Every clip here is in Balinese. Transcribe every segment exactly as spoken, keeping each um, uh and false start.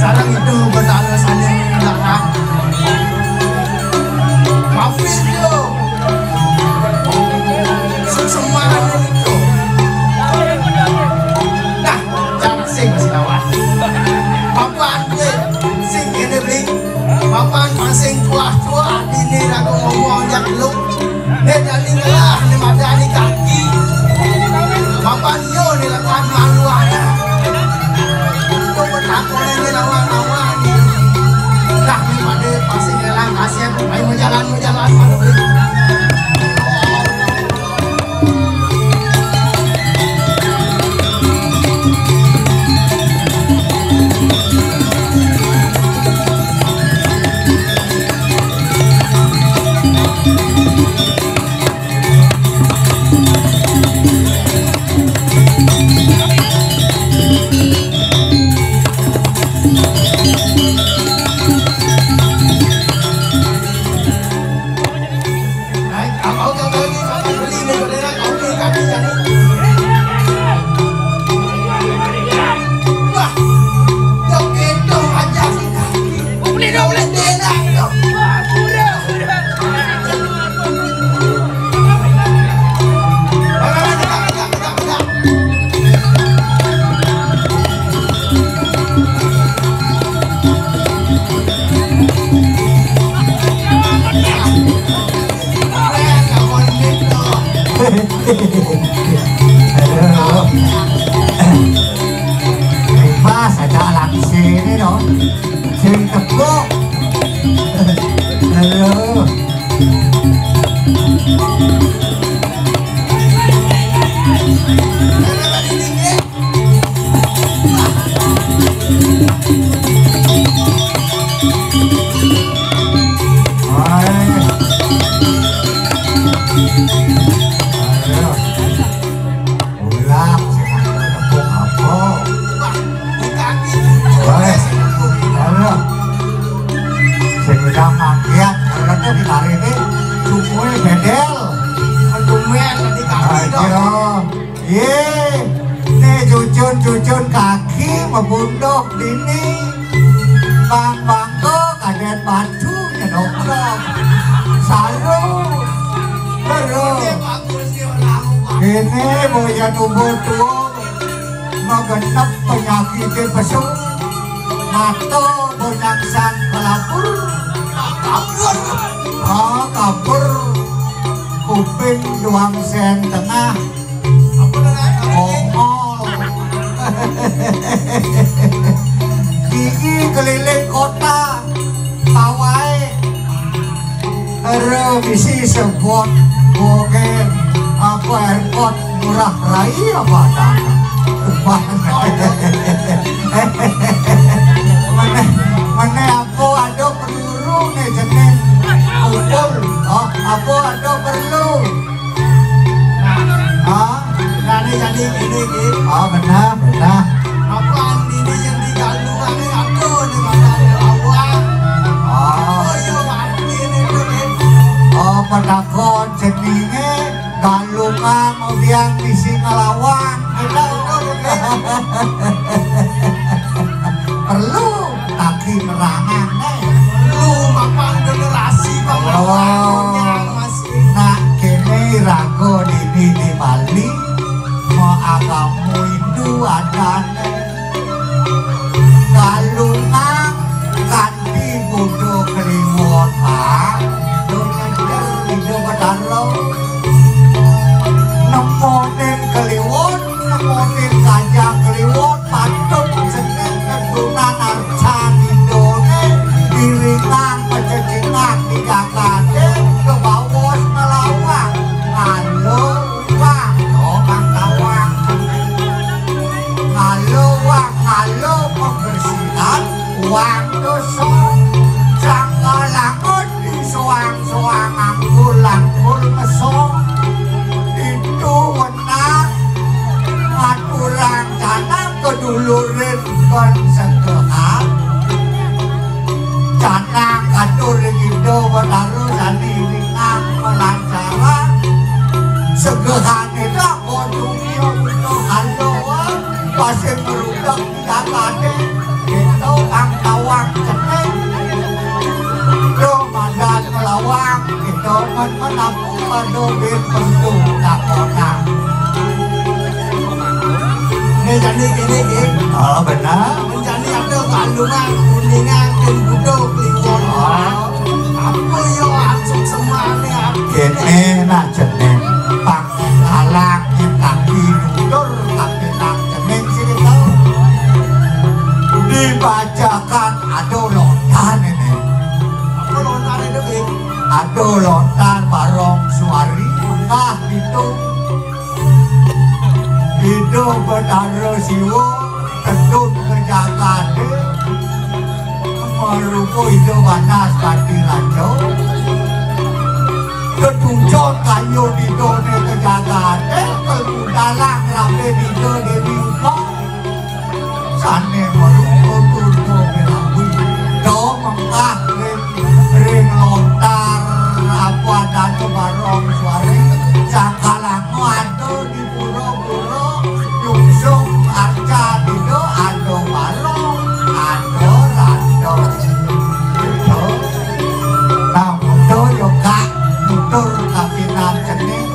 Sareng itu betara sané ngarah. Mampir yo. Sukseman itu. Nah, cara sing masih lawan. Papan gue sing kene beli. Papan sing tuah-tuah dini ragu ngomong jak lu. Né dadi ngelah, né madani kaki. Mapan yo né lekan malu ana. Kok betakoné né lawan-lawan. Dah, né padé pasti ngelang kasihan. Ayo mau jalan, mau jalan, malu. Aduh. Pas aja langsing ini dong. Sing tepuk. Aduh. Ulah, sing anu tepung apa? Wes, anu. Sing udah maksiat, karena ditarik ini, sukunya bedel. Kedumen, tadi kaki dong. Ayo. Ye, nih cucun-cucun kaki, mebundok dini. Bang Bangko, kaden batu, nyedok. Salu. Terus. Ini boya tubuh tua, magenep penyakit pesu, mata bonyang sang kelabur, kabur, ah, kabur, kuping duang sen tengah, ongol, gigi keliling kota, pawai. Ero bisi sebot bogen apa airport Ngurah Rai apa ada? Upah. Mana, mana apa ada perlu né jeneng kumpul? Oh, apa ada perlu? Hah? Jadi, jadi ini, Ki. Oh, benar, benar. Apa ini yang digalukan ini apa nih, Mas? Ada lawan. Oh. Oh, iya, Mas. Ini tuh, Ki. Oh, penakon jenenge galungan udian bisi ngelawan. Benar, betul, betul. Perlu kaki nerangan, eh. Perlu mapan generasi pemelawan, Mas. Nak kene raga dini di Bali, mau agama Hindu adane. Galungan kanthi bodho kliwon, ah. Donya Ida Betara. Nemonin kliwon, nemonin kajang kliwon, patut jeneng ketunan arcan Indone, iringan pececingan di jagate, kebawas ngelawan. Ngalo wang, oh, Bang Tawang. Ngalo wang, ngalo pembersihan, wang dosa. Jangka langun di soang-soang, angkul-angkul mesong. Itu wenang ngaturang canang kedulurin kon segehan. Canang katur ring Ida Betara sani ringan kelancaran. Segehan itu apa dunia buta kaloan, pasti merubah jagate. Itu kang Menapu pada bin pentu takonan. Ini jani gini, gini. Oh, benar. Menjani ada Galungan, Kuningan, Kin Budo, Kliwon. Oh. Apa ya aksuk semane? Kene nak jeneng pangkalang kaki nutur tapi nak jeneng sini tahu. Dibacakan ada lontar ini. Apa lontar itu, Bim? Ada lontar Barong Suari, Mekah itu. Ida Betara Siwa, tedun ke jagate, marupa Ida Banas Pati Raja. Ketujon kayu didone ke jagate, kemudalang rabe Ida Dewi Uma. Sane marupa Durga Belawi. Do mengkah ring, ring lontar apa dana Barong Suari. Sangkalango ada di pura-pura, nyungsung arca dida ada Barong, ada randa. Gitu. Nah, muda yo, Kak, nutur kapinan cening.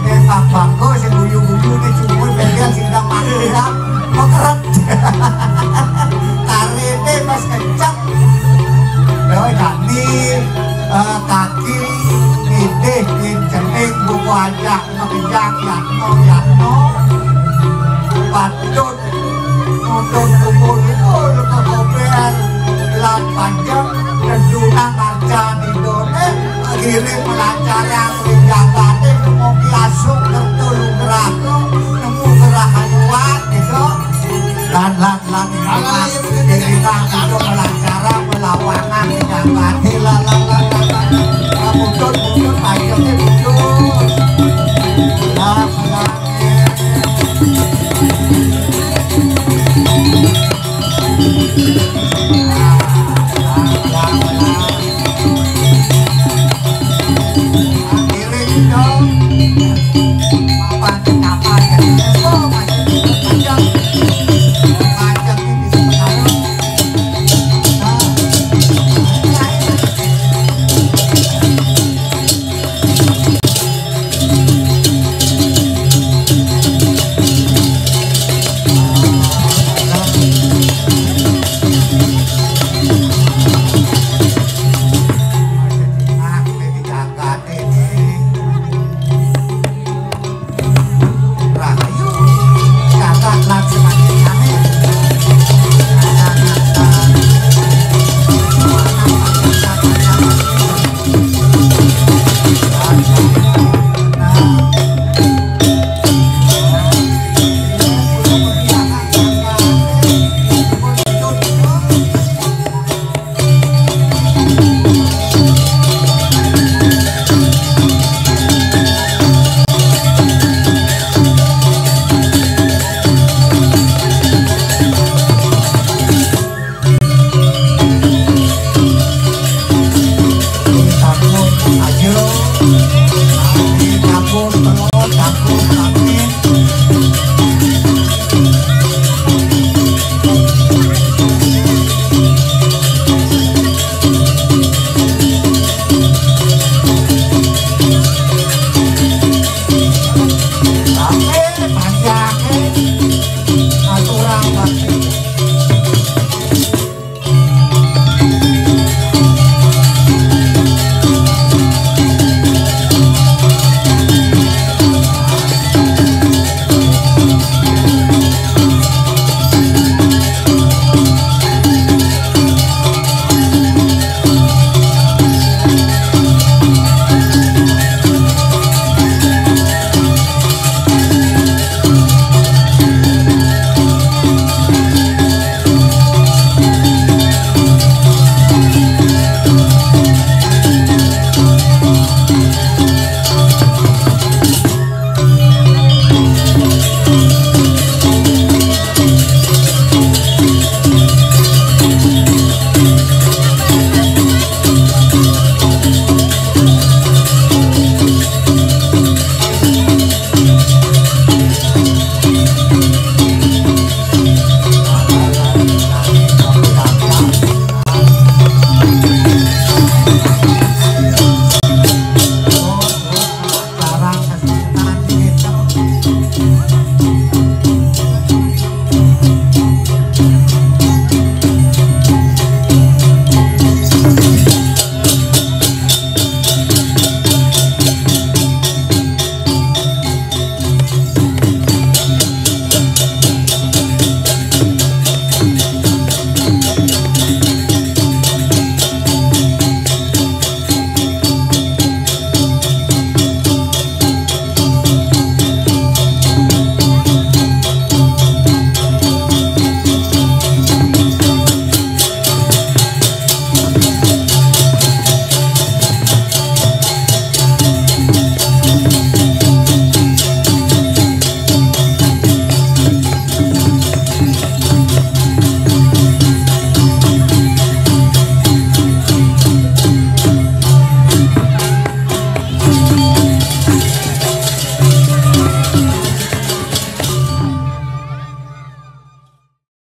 Nek Pak Bangko sing guyu-guyu nek cuma bengkel sing ndang mati ya. Mekeret. Karene pas kenceng. Lho, jani, eh, kaki, nitih, ngincening, buku ajak, mekejang, yatno, yatno. Patut, nuntun, kumpul, kumpul, kekopi,